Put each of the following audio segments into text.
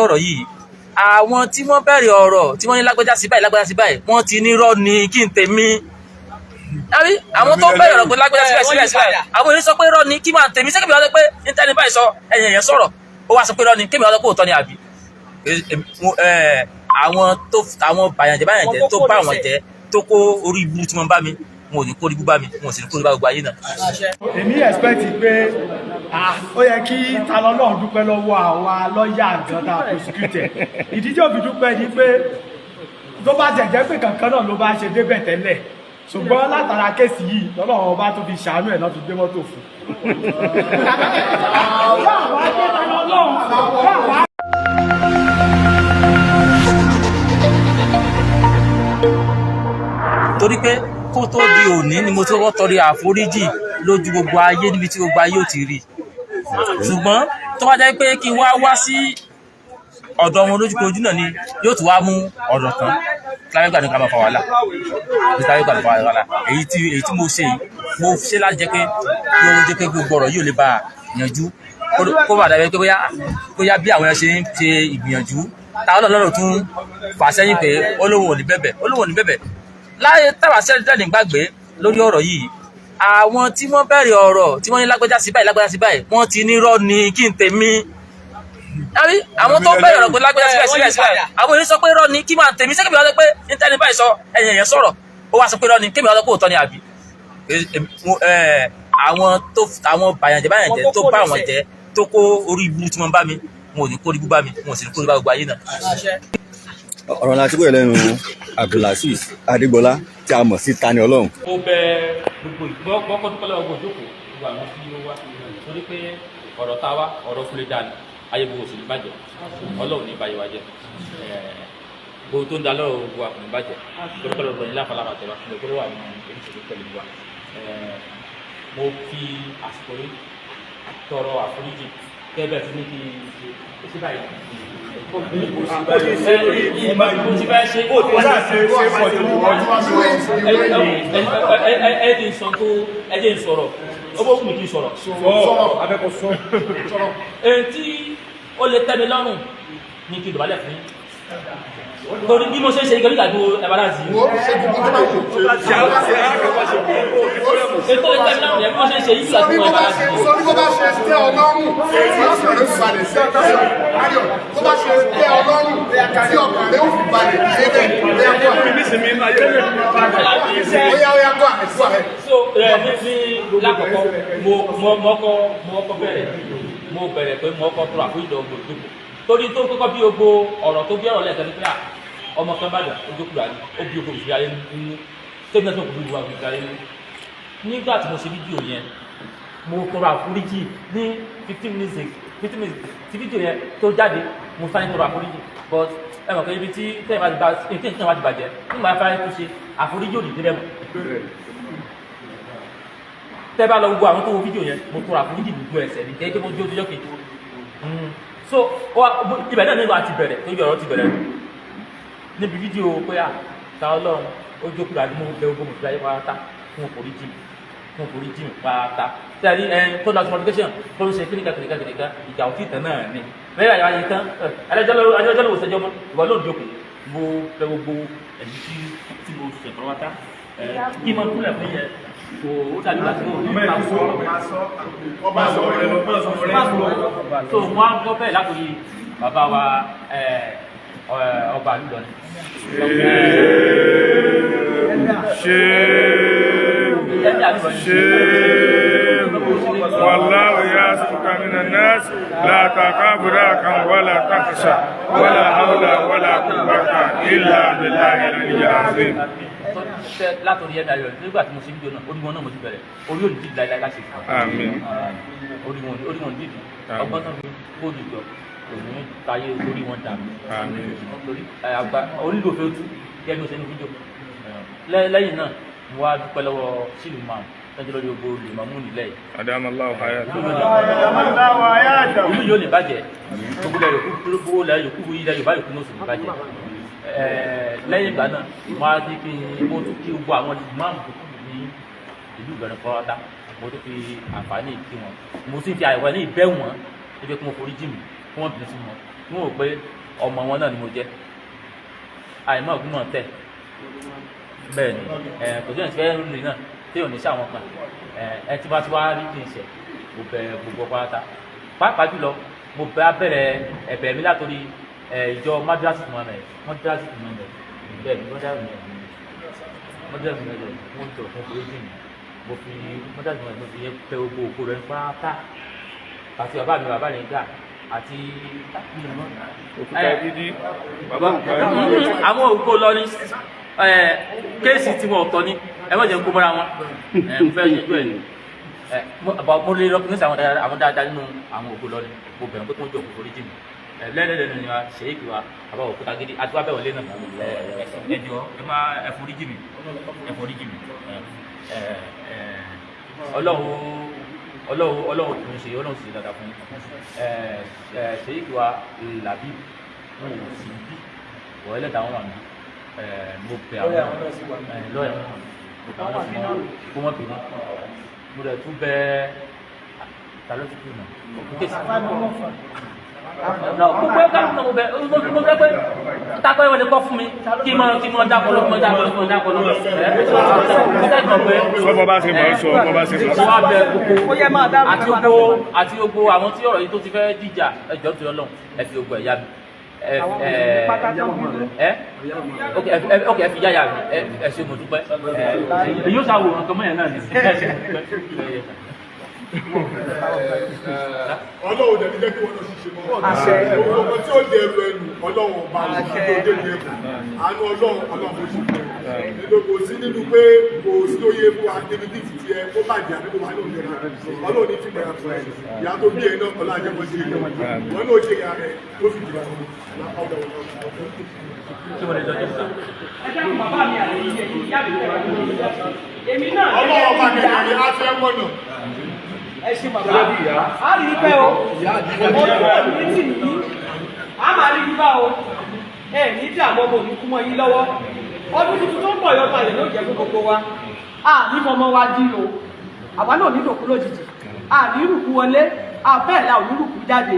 Ọ̀rọ̀ yìí, àwọn tí wọ́n bẹ̀rẹ̀ ọ̀rọ̀ tí wọ́n ní lágbájá sí báyìí, lágbájá sí báyìí, wọ́n ti ní rọ́ ni kí n tèmi. Àbí àwọn tó bẹ̀rẹ̀ ọ̀rọ̀ pé lágbájá sí báyìí sí báyìí sí báyìí, àwọn èèyàn sọ pé rọ́ ni kí máa tèmi. Ṣé kébì wá sọ pé níta báyìí sọ ẹ̀yìn èèyàn sọ̀rọ̀, ó wá sọ pé rọ́ ni, kébì wá sọ pé òótọ́ ni? Àbí àwọn tó àwọn bàyànjẹ́ bàyànjẹ́ tó bá àwọn jẹ́, tó kó orí ibú tí wọ́n bá mi, wọn ò ní kó orí ibú bá mi, wọn ò sì ní kó orí bá gbogbo ayé náà. Èmi expect pé ó yẹ kí Ta Lọ́lọ́run dúpẹ́ lọ́wọ́ àwa lọ́ọ̀yà gan tá a prosecute ẹ̀. Ìdí tí ó fi dúpẹ́ ni pé tó bá jẹ̀jẹ́ pé kankan náà ló bá ṣe débẹ̀ tẹ́lẹ̀, ṣùgbọ́n látara case yìí lọ́lọ́run ọba tó fi ṣàánú ẹ̀ náà fi gbé mọ́tò fún. Láwa gbé Ta Lọ́lọ́run láwa. Torí pé kó tó di òní ni mo ti kọ́kọ́ tọrọ àforíjì lójú gbogbo ayé, níbi tí gbogbo ayé ò ti rí. Ṣùgbọ́n tó bá jẹ́ pé kí n wá wá sí ọ̀dọ̀ wọn lójúkojú náà ni yóò tún wá mú ọ̀rọ̀ tán kíláwé ní ká máa fa wàhálà, kíláwé gbà ní fa wàhálà. Èyí tí mo ṣe yìí, mo ṣe láti jẹ́ pé kí ó jẹ́ pé gbogbo ọ̀rọ̀ yìí ò lè bá a yanjú, kó bá dàbí pé bóyá bí àwọn yẹn ṣe ń ṣe ìgbìyànjú, táwọn ọlọ́run tún fà sẹ́yìn pé ó lóun ò ní bẹ̀bẹ̀, ó lóun ò ní bẹ̀bẹ̀ láyé táwa sẹ́ni gbàgbé lórí ọ̀rọ̀ yìí. Àwọn tí wọ́n bẹ̀rẹ̀ ọ̀rọ̀ tí wọ́n ní lágbájá sí báyìí, lágbájá sí báyìí, wọ́n ti ní rọ́ ni kí n tèmi. Àbí àwọn tó bẹ̀rẹ̀ ọ̀rọ̀ pé lágbájá sí báyìí sí báyìí sí báyìí, àwọn èèyàn sọ pé rọ́ ni kí máa tèmi. Ṣé kébì wá sọ pé níta báyìí sọ ẹ̀yìn èèyàn sọ̀rọ̀, ó wá sọ pé rọ́ ni, kébì wá sọ pé òótọ́ ni? Àbí àwọn tó àwọn bàyànjẹ́ bàyànjẹ́ tó bá àwọn jẹ́, tó kó orí ibú tí wọ́n bá mi, wọn ò ní kó orí ibú bá mi, wọn ò sì ní kó orí bá gbogbo ayé náà. Ọ̀rọ̀ láti pè lẹ́nu Abdulazeez Adégbọlá tí a mọ̀ sí Tani Ọlọ́run. Ó bẹ gbogbo ìgbọ́ kọ́ dúpẹ́ lọ́wọ́ gbogbo ìjókòó, gbogbo àwọn tí ó wá, torí pé ọ̀rọ̀ tá a wá, ọ̀rọ̀ kúlẹ̀ dání ayé gbogbo òsì ní bàjẹ́. Ọlọ́run ní báyé wa jẹ́, gbogbo tó ń da lọ́rọ̀ gbogbo àkùnrin bàjẹ́, torí pé lọ́rọ̀ yín láǹfààní àtẹ̀wá gbogbo wà ní oríṣiríṣi pẹ̀lú wa. Mo fi àsìkò yìí tọrọ àforíjì kẹ́bẹ̀ tí ní kí n ṣe báyìí. Mo ti fẹ́ ṣe ẹ ẹ n sọ tó ẹ jẹ́ n sọ̀rọ̀, ó bó wù mí kí n sọ̀rọ̀. Èyí tí ó lè tẹ́ mi lọ́rùn ní kí n dọ̀bálẹ̀ fún yín, torí bí mo ṣe ń ṣe ìgbàlódé àgbo ẹ̀bára sí i. Ètò lè tẹ́ mi lọ́rùn yẹn, bí mo ṣe ń ṣe ìgbàlódé àgbo ẹ̀bára sí i. Sọ bí bó bá ṣe tẹ́ ọ lọ́rùn tí ọkàn rẹ ó fi balẹ̀ sí ayọ̀, tó bá ṣe tẹ́ ọ lọ́rùn tí ọkàn rẹ ó fi balẹ̀ ṣe bẹ́ẹ̀, bóyá kó àhẹ, bóyá ó yá kó àhẹ kó àhẹ. So ẹ ní lákọ̀ọ́kọ́, mo kọ́ bẹ̀rẹ̀, mo bẹ̀rẹ̀ pé mo kọ́ tọrọ àforíjì lọ́wọ́ gbogbo, torí tó kọ́kọ́ bí gbogbo ọ̀rọ̀ tó bí ọ̀rọ̀ lẹ́ẹ̀kan ní pé à ọmọ kan bàjẹ́ ojú kúrò àní ó bí gbogbo ìfìyà nínú tẹ́bí náà tó kò bí gbogbo ìfìyà nínú. Nígbà tí mo ṣe fídíò yẹn, mo tọrọ àforíjì ní 15 minutes, 15 minutes tí fídíò yẹn tó jáde, mo sáré tọrọ àforíjì. But ẹ mọ̀ pé ibi tí tẹ́yìn bá ti bá tí nǹkan bá ti bàjẹ́ nígbà fárẹ́ tó ṣe àforíjì ò ní débẹ̀ mọ́. Tẹ́ bá lọ gbogbo àwọn tó wo fídíò yẹn, mo tọrọ àforíjì gbogbo ẹsẹ̀ ní kẹ́kẹ́ mo jó ọjọ́ kejì. So ibẹ̀ náà nígbà tí bẹ̀rẹ̀ tó ibi ọ̀rọ̀ ti bẹ̀rẹ̀ níbi fídíò pé à ta Ọlọ́run ó jókòó àti mo bẹ gbogbo mùsùlùmí ayé pátá fún òforíjì mi, fún òforíjì mi pátá. Tẹ́lẹ̀ ẹ tó lọ sí modification tó ń ṣe kíníkà kíníkà kíníkà, ìjà òtí ìtàn náà ni bẹ́ẹ̀ àyà ayé tán, ẹlẹ́jọ́ ló ṣẹjọ́ mọ́ ìwọ ló ń jókòó. Mo bẹ gbogbo ẹ̀mí tí mo ṣẹ̀ pátá kí n máa kúnlẹ̀ fún yẹn kò ó dàbí láti so wọn á gbọ́ bẹ́ẹ̀ látòrí bàbá wa ọba àlùdọ́ni. Ṣe والله يعصمك من الناس لا تخاف دركا ولا تخشى ولا حول ولا قوة إلا بالله العلي العظيم. Látòrí ẹ̀dá ayọ̀, nígbà tí mo ṣe fídíò náà, orí wọn náà mo ti bẹ̀rẹ̀, orí òní dídì láíláí láti ṣe. Àmín. Orí wọn dídì, ọgbọ́n tán fi kóòdù jọ òní táyé orí wọn dànù. Àmín. Torí àgbà onílò fẹ́ tú gẹ́gẹ́ bí mo ṣe ní fídíò. Lẹ́yìn náà, mo wá dúpẹ́ lọ́wọ́ sílùú máa tọ́jú lórí gbogbo lèmọ́mú nílẹ̀ yìí. أدام الله حياته. Ìlú yóò lè bàjẹ́, gbogbo ilẹ̀ yòókù, gbogbo ilẹ̀ yòókù, ilẹ̀ Yorùbá yòókù náà sì lè bàjẹ́. Lẹ́yìn ìgbà náà, mo á ní kí n mo tún kí gbogbo àwọn ìmáàmù tó kù ní ìlú Ìlọrin pátá. Mo tún fi àǹfààní kí wọn, mo sì fi àìwá ní ìbẹ́ wọn níbi kí wọ́n forí jì mí, kí wọ́n bínú sí wọn. Mo rò pé ọmọ wọn náà ni mo jẹ́, àìmọ̀ ògúnmọ̀ tẹ̀ bẹ́ẹ̀ ni. Kò sí ẹni tí fẹ́ rìn náà tí ò ní sí àwọn kan ẹ tí bá ti wá rí kí n ṣe. Mo bẹ̀ gbogbo pátá, pàápàá jùlọ mo bẹ̀ abẹ́rẹ́ ẹ̀bẹ̀ mi látòrí ìjọ Madrasat Muhammed, Madrasat Muhammed. Bẹ́ẹ̀ ni, Madrasat Muhammed, Madrasat Muhammed, mo ń tọ̀ fún foríjì mi. Mo fi Madrasat Muhammed, mo fi yẹn pẹ gbogbo òkú rẹ pátá, àti bàbá mi, bàbá rẹ̀ gbà, àti Òkúta gidi bàbá. Àwọn òkú lọ ní case tí wọn ọ̀tọ̀ ni. Ẹ má jẹ́ kó mọ́ra wọn. Mo fẹ́ yanjú ẹ̀ ni. Mo lè recognize àwọn dáadáa nínú àwọn òkú lọ ní. Mo bẹ̀rẹ̀ pé kó jọ òkú foríjì mi lẹ́lẹ́lẹ́nu ni wa ṣèyíkì wa, bàbá òkúta gidi, àti wá bẹ̀ wọlé náà. Ẹ jọ, ẹ má, ẹ foríjì mi, ẹ foríjì mi. Ọlọ́run, Ọlọ́run, Ọlọ́run tún ṣe, Ọlọ́run sì ṣe dáadáa fún yín. ẹ ẹ Ṣèyíkì wa làbí wọn ò sí bí wọ́n ẹlẹ́dàá wọn wà ní. Mo bẹ̀ àwọn lọ́ọ̀yà wọn, mo bẹ̀ àwọn náà kó wọ́n bínú. Mo dẹ̀ tún bẹ̀ ta ló ti kú nà case náà gbogbo ẹ̀ káàkiri náà. Mo bẹ̀ mo bẹ̀ pé takọ ìwọlé kọ́ fún mi kí n mọ dákọ̀ lọ, kí n mọ dákọ̀ lọ, kí n mọ dákọ̀ lọ. Ẹ mo tẹ́ kàn pé Sọ bọ́ bá ṣe mọ̀ ọ́, sọ bọ́ bá ṣe mọ̀ ọ́ sọ. mo wá bẹ̀ gbogbo àti gbogbo àwọn tí ọ̀rọ̀ yìí tó ti fẹ́ dìjà. Ẹjọ́ tó yọ lọ́hùn, ẹ fi gbogbo ẹ̀yà mi, ẹ ẹ ẹ ok, ẹ ok, ẹ fi yáyà mi. Ẹ ṣe, mo dúpẹ́. Ẹ èyí ó ṣàwòrán kan mọ́yàn náà ní. Ẹ ṣe, mo dúpẹ́. Ọlọ́run dẹ̀ ní jẹ́ kí wọ́n lọ ṣiṣẹ́ mọ́. Gbogbo ọmọ tí ó dé ẹrù ẹnu, Ọlọ́run ọba tó dé ní ẹkùn. Àánú Ọlọ́run, Ọlọ́run kò ṣe fún ẹ. Nínú kò sí nínú pé kò sí lóye fún wa níbi tí ti tiẹ̀ kó bàjẹ́ àbí kó wà ní òmìnira. Ọlọ́run ní fìgbà fún ẹ. Ìyá tó bí ẹ náà, Ọlọ́run àjẹmọ́ sí ẹ. Wọ́n náà jẹ́ ìyá rẹ̀ ó sì jìnnà. Ṣé mo lè lọ jẹ́ sá? Ẹ dákun, bàbá mi àti ìyá mi, èmi náà. Ọlọ́run ọba kẹ̀kẹ́ ni a fẹ́ mọ̀nà. Ẹ ṣe bàbá, a rí i pẹ́ o, ojú òní tì yín, a máa rí i bá o. Ẹ ní dààmú, ọmọ òní kú mọ́ yín lọ́wọ́. Ọdún tuntun tó ń bọ̀ yọta rẹ̀ ló jẹ́ fún gbogbo wa. A ní fọmọ wa dí o, àwa náà nílò kú lójijì, a ní rùkú wọlé, a bẹ́ẹ̀ la ò ní rùkú jáde.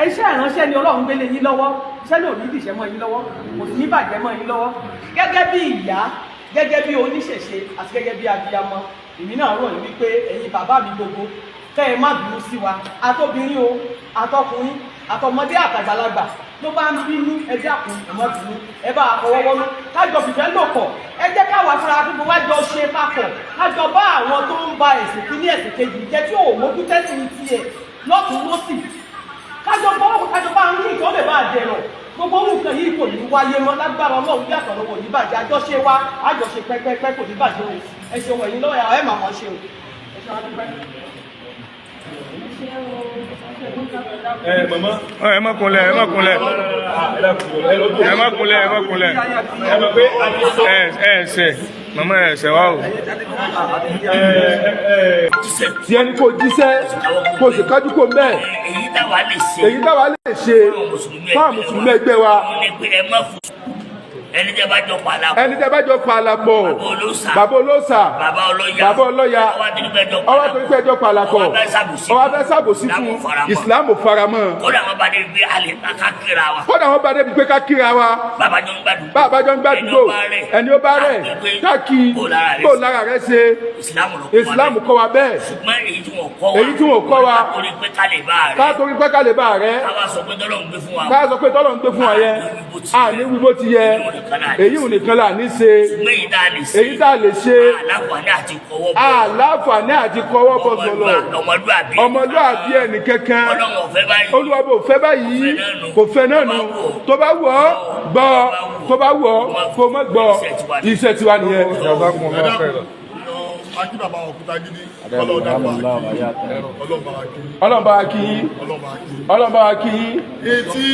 Iṣẹ́ ìránṣẹ́ ni Ọlọ́run gbélé yín lọ́wọ́. Iṣẹ́ náà ò ní dìṣẹ́ mọ́ yín lọ́wọ́, kò sì ní bàjẹ́ mọ́ yín lọ́wọ́. Gẹ́gẹ́ bí ìyá, gẹ́gẹ́ bí oníṣẹ̀ṣe àti gẹ́gẹ́ bí abiyamọ, èmi náà rọ̀ yín wípé ẹ̀yin bàbá mi gbogbo, kẹ́ ẹ má bínú sí wa. Àtobìnrin o, àtọkùnrin, àtọmọdé, àtàgbàlagbà ló bá ń bínú, ẹ dákun, ẹ má bínú, ẹ bá fọwọ́wọ́nú, kájọ fìfẹ́ lò pọ̀. Ẹ jẹ́ káwa fúnra gbogbo wá jọ ṣe papọ̀, kájọ bá àwọn tó ń ba ẹ̀sìn kíní ẹ̀sìn kejì jẹ́, tí ò mójú tẹ́sìn tiẹ̀ lọ́tùn lọ́sì, kájọ bọ́wọ́, kájọ bá ń rí ìtọ́ lè bá dẹ̀rọ̀. Gbogbo orúkọ yìí kò ní wáyé mọ́ lágbára Ọlọ́run. Bí àtọ̀rọ̀ kò ní bàjẹ́, àjọṣe wa, àjọṣe pẹ́pẹ́pẹ́ kò ní bàjẹ́ o. Ẹ ṣeun, ẹ̀yin lọ́wọ́ ẹ̀ máa ṣe o. Ẹ ṣeun, adúpẹ́. Ẹ màmá. Ẹ má kúnlẹ̀, ẹ má kúnlẹ̀, ẹ má kúnlẹ̀, ẹ má kúnlẹ̀. Ẹ ẹ ṣe màmá, ẹ ṣe wá o. Tí ẹni kò jíṣẹ́ kò sì kájú kò mẹ́ẹ̀. Èyí táwa lè ṣe. Èyí táwa lè ṣe fún àwọn mùsùlùmí ẹgbẹ́ wa. Wọ́n ní pé ẹ má fò ẹni tẹ́ bá jọ pàlà. Ẹni tẹ́ bá jọ pààlà pọ̀, bàbá olóòṣà, bàbá ọlọ́yà, bàbá ọlọ́yà, ọwọ́ àti nígbà ọwọ́ àti nígbà jọ pààlà pọ̀, ọwọ́ fẹ́ ṣàbòsí fún, ìsìlámù faramọ́. Kódà wọn bá débi pé a lè ká kíra wa. Kódà wọn bá débi pé ká kíra wa. Bàbá jọ ń gbàdúgbò. Bàbá jọ ń gbàdúgbò, ẹni ó bá rẹ̀ káàkiri, bó lára rẹ̀ ṣe. Ìsìlámù ló kọ́ wa. Ìsìlámù kọ́ wa bẹ́ẹ̀. Ṣùgbọ́n èyí tí wọ́n kọ́ wa. Èyí tí wọ́n kọ́ wa. Ká torí pé ká lè bá rẹ̀. Ká torí pé ká lè bá rẹ̀. Ká wá sọ pé tọ́lọ́run gbé fún wa. Ká sọ pé tọ́lọ́run gbé fún wa yẹn, à ní wí bó ti yẹ, èyí ò nìkan là ní ṣe. Ṣùgbọ́n èyí tá a lè ṣe. Èyí tá a lè ṣe. Aláǹfààní àti kọ́wọ́ bọ̀. Àláǹfààní àti kọ́wọ́ bọ̀ sọ̀lọ̀. Ọmọlúàbí. Ọmọlúàbí ẹnì kankan. Ọlọ́run ò fẹ́ báyìí. Olúwa bò fẹ́ báyìí, kò fẹ́ náà nù. Tó bá wù ọ́ gbọ́, tó bá wù ọ́ kó má gbọ́, iṣẹ́ tiwa nìyẹn. Akí bàbá òkúta gidi, Ọlọ́run dàpọ̀ akí, Ọlọ́run bá wa kí. Ọlọ́run bá wa kí yín. Ọlọ́run bá wa kí. Ọlọ́run bá wa kí yín. Etí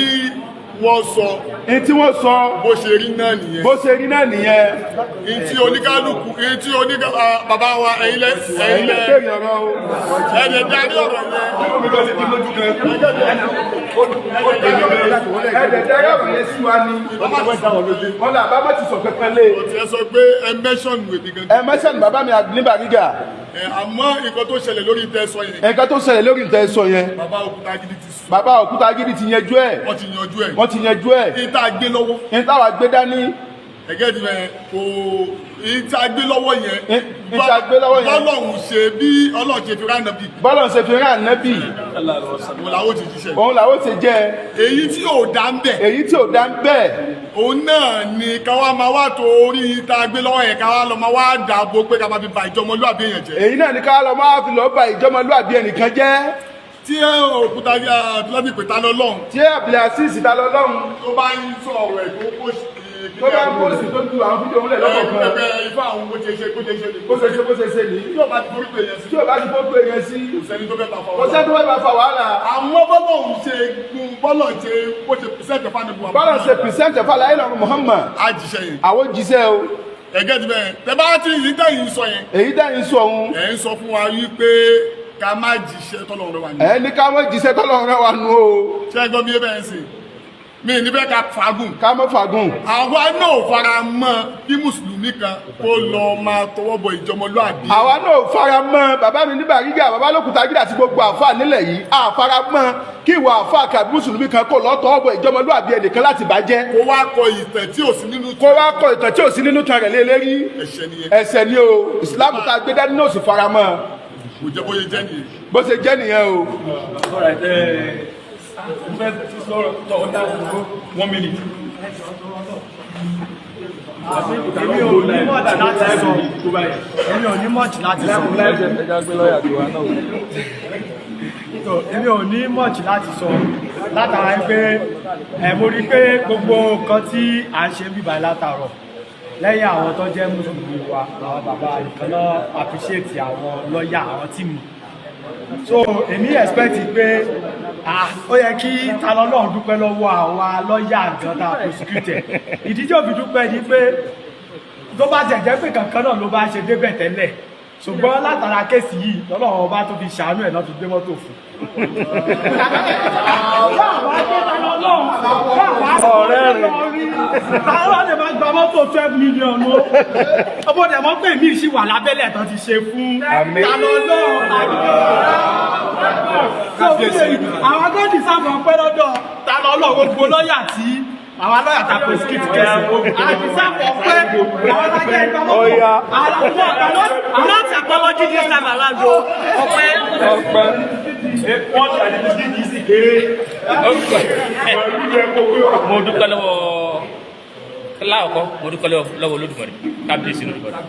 wọ́n sọ. Etí wọ́n sọ. Bó ṣe rí náà nìyẹn. Bó ṣe rí náà nìyẹn. Etí oníkálukú, etí oníkálukú, bàbá wa, ẹ̀yin lẹ ẹ̀yin lẹ bẹ̀rẹ̀ ọ̀rọ̀ o. Ẹ̀yin darí ọ̀rọ̀ yẹn. Ẹ̀ẹ́dẹ̀ darí ọ̀rọ̀ yẹn sí wa ni. Wọ́n lọ àbámọ̀ ti sọ pẹpẹ lé. Ọ̀tí ẹ sọ pé ẹ mẹ́ṣọ̀nù èmi gangan. Ẹ mẹ́ṣọ̀nù bàbá mi ní Bàrígà. Ẹ, àmọ́ nǹkan tó ṣẹlẹ̀ lórí tẹ́ sọ yẹn, Nǹkan tó ṣẹlẹ̀ lórí ìtẹ́ sọ yẹn, bàbá òkúta gidi ti sọ, bàbá òkúta gidi ti yanjú ẹ̀. Wọ́n ti yanjú ẹ̀. Wọ́n ti yanjú ẹ̀. Ìta gbé lọ́wọ́, Ní táwa gbé dání, ẹ̀gẹ́ ti bẹ̀rẹ̀ kò, ìta gbé lọ́wọ́ yẹn, Ìta gbé lọ́wọ́ yẹn. Bọ́lọ̀hún ṣe bí Ọlọ́run ṣe fi rán Ànábì, bọ́lọ̀ ṣe fi rán Ànábì, òun làwọn ti jíṣẹ́. Òun làwọn ti jẹ́. Èyí tí ò dá ń bẹ̀, Èyí tí ò dá ń bẹ́ẹ̀, òun náà ni káwá máa wá torí ìta gbé lọ́wọ́ yẹn, káwá lọ máa wá dàbò pé ká máa fi ba ìjọmọlúàbí èèyàn jẹ́. Èyí náà ni ká lọ máa fi lọ́ọ́ ba ìjọmọlúàbí ẹnìkan jẹ́. Tí òkúta láti pè ta lọ́lọ́run, Tí Abdulaziz ta lọ lọ́hùn, tó bá ń sọ ọ̀rọ̀ ẹ̀ tó kó tó bá ń pòsì tó ju àwọn fídíò ńlẹ̀ lọ́kọ̀ọ̀kan, ẹgbẹ́ ifá àwọn bó ṣe ṣe bó ṣe ṣe ni. Bó ṣe ṣe bó ṣe ṣe nìyí. Tí ò bá ti forí pè yẹn sí, Tí ò bá ti fọ́ pé yẹn sí, kò sẹ́ni tó fẹ́ bá fa kò sẹ́ni tó fẹ́ bá fa wàhálà. Àwọn bọ́lọ̀ ń ṣe gun bọ́lọ̀ ṣe bó ṣe pìsẹ́ǹtì fánibù wa. Bọ́lọ̀ ṣe pìrìsẹ́ǹtì fàlàyé lọ́rùn Muhammad, Á jíṣẹ́ yẹn. Àwọn jíṣẹ́ o. Ẹ̀gẹ́ ti bẹ́ẹ̀ tẹ bá ti yìí tẹ̀yìn sọ yẹn, Èyí dẹ́yìn sọ òun, ẹ̀ ń sọ fún wa wípé ká má jíṣẹ́ tọ́lọ́run rẹ̀ wà ní. Ẹ̀ ní ká mọ́ jíṣẹ́ tọ́lọ́run rán wa nù o. Ṣé ẹ gbọ́ mi bẹ́ẹ̀ sìn mí ní bẹ́ẹ̀ ká fagùn? Ká mọ́ fagùn. Àwa náà ò fara mọ́ kí mùsùlùmí kan kó lọ máa tọwọ́ bọ ìjọmọlúàbí. Àwa náà ò fara mọ́, bàbá mi ní Bàrígà, bàbá lókùtà gíga àti gbogbo àfáà nílẹ̀ yìí, à fara mọ́ kí ìwà àfáà kàbí mùsùlùmí kan kó lọ́ọ́ tọwọ́ bọ ìjọmọlúàbí ẹnìkan láti bàjẹ́. Kó wá kọ ìtàn tí ò sí nínú. Kó wá kọ ìtàn tí ò sí nínú tan rẹ̀ lé lérí. Ẹ̀ṣẹ̀ nìyẹn. Ẹ̀ṣẹ̀ ni o. Ìsìláàmù tá a gbé dání náà sì fara mọ́. Kò jẹ́ bóyá jẹ́ nìyẹn. Bó ṣe jẹ́ nìyẹn o. All right, mo fẹ́ sọ̀rọ̀ tọ́ ọ dá 1 minute. Èmi ò ní much láti sọ, èmi ò ní much láti sọ. So, èmi ò ní much láti sọ látara pé ẹ mo rí pé gbogbo nǹkan tí à ń ṣe ń bíbá látàárọ̀ lẹ́yìn àwọn tó jẹ́ mùsùlùmí wa, àwọn bàbá nìkan náà appreciate àwọn lọ́ọ̀yà, àwọn team. So èmi expect pé ah, ó yẹ kí ta lọ́lọ́run dúpẹ́ lọ́wọ́ àwa lọ́ọ̀yà gan tá a prosecute ẹ̀. Ìdí tí ò fi dúpẹ́ ni pé tó bá tẹ̀ jẹ́ pé kankan náà ló bá ṣe débẹ̀ tẹ́lẹ̀, ṣùgbọ́n látara case yìí lọ́lọ́run ọba tó fi ṣàánú ẹ̀ náà fi gbé mọ́tò fún. Ọ̀rẹ́ rẹ̀ táwọn lè máa gba mọ́tò 12 million o. Ọmọ dẹ̀ mọ́ pé mi ṣì wà lábẹ́lẹ̀ tó ti ṣe fún ta lọ́lọ́run. Àwọn akẹ́kọ̀ọ́ sábà pẹ́ lọ́dọ̀ ta lọ́lọ́run, gbogbo lọ́ọ̀yà tí àwọn lọ́ọ̀yà ta prosecute case àti sábà pẹ́ àwọn alájẹ́ ìgbà mọ́tò. Not apology this time around o. Ọpẹ́. Ọpẹ́. Wọ́n ti àdìsí kì í sì kéré. Mo dúpẹ́ lọ́wọ́ láàkọ́, mo dúpẹ́ lọ́wọ́ Olódùmarè, kábíyèsí Olódùmarè,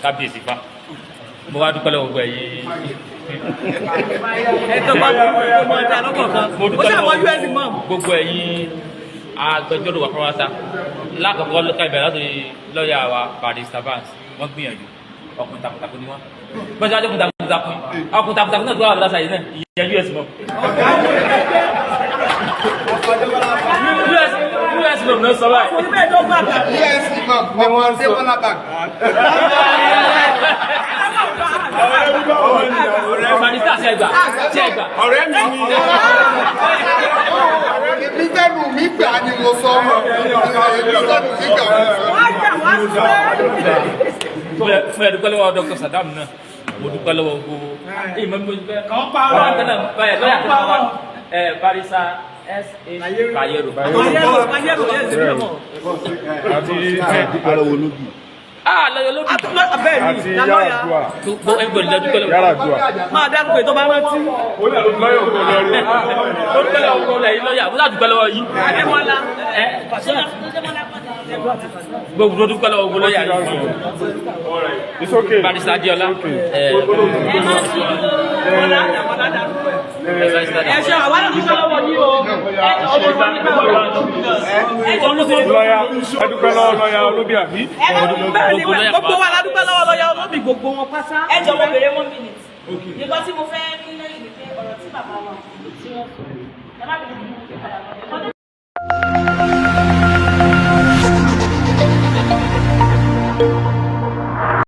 kábíyèsí fa. Mo wá dúpẹ́ lọ́wọ́ gbogbo ẹ̀yin. Ẹ tó bá mọ̀ ọ́ dá lọ́kọ̀ọ̀kan. Mo Ó dúpẹ́ ṣàwọn lọ́wọ́ US mọ̀. gbogbo ẹ̀yin agbẹjọ́rò wa pátá. Lákọ̀ọ́kọ́ ká ìbẹ̀rẹ̀ láti lọ́ọ̀yà wa, Barrister Banks. Wọ́n gbìyànjú, ọkùnrin takuntakun ni wọ́n. Bọ́sẹ̀ wájú ọkùnrin takuntakun, ọkùnrin takuntakun náà tó wà lọ́sà yìí náà, ìyẹn US mọ̀, US mọ̀ náà sọ báyìí. Orí bẹ́ẹ̀ ló gbà bá. Yes, imam. Ni wọ́n ń sọ. Adébọ́lá Bank. Barrister, ṣe ẹgbà ṣe ẹgbà. Ọ̀rẹ́ mi ni. Èmi tẹ́nu mi gbà ni mo sọ. Èmi tẹ́nu mi gbà ni mo sọ. Wọ́n á jà wá sí Fún ẹdúpẹ́ lọ́wọ́ Dr. Saddam náà, mo dúpẹ́ lọ́wọ́ gbogbo ìmọ̀ mi, mo dúpẹ́. Kàn parọ́. Bákan náà báyà lọ́yà tó wà ẹ, Barrister S A Bayero. Bayero, Bayero, yes, èmi náà mọ̀. Àti Dúpẹ́ lọ́wọ́ olóbì. Ah, lọ́yọ̀ ló dùn. Bẹ́ẹ̀ àti ni, na lọ́ọ̀yà. Yar'Adua. Gbogbo everybody lọ dúpẹ́ lọ́wọ́. Yar'Adua. Máa dárúkọ ètò bá rántí. Ó ní àlọ́ lọ́yọ̀ kò lọ rí. Mo dúpẹ́ lọ́wọ́ gbogbo ẹ̀yin lọ́yà, mo dúpẹ́ lọ́wọ́ yín. Adémọ́lá. Ẹ gbogbo dúpẹ́ lọ́wọ́ gbogbo lọ́yà yìí. It's okay. Barrister Adéọlá. Ẹ Bọ́lá, Bọ́lá dárúkọ ẹ̀. Ẹ ṣe àwa náà dúpẹ́ lọ́wọ́ yín o. Ọmọ ìwà nígbà wo. Lọ́yà, ẹ dúpẹ́ lọ́wọ́ lọ́yà olóbì àbí. Bẹ́ẹ̀ ni, gbogbo wa la dúpẹ́ lọ́wọ́ lọ́yà olóbì, gbogbo wọn pátá. Ẹ jọ̀ọ́, mo bèrè 1 minute. Nǹkan tí mo fẹ́ kí lẹ́yìn ni pé ọ̀rọ̀ tí bàbá wa tí wọ́n sọ, ẹ má bínú, mo fi padà lọ.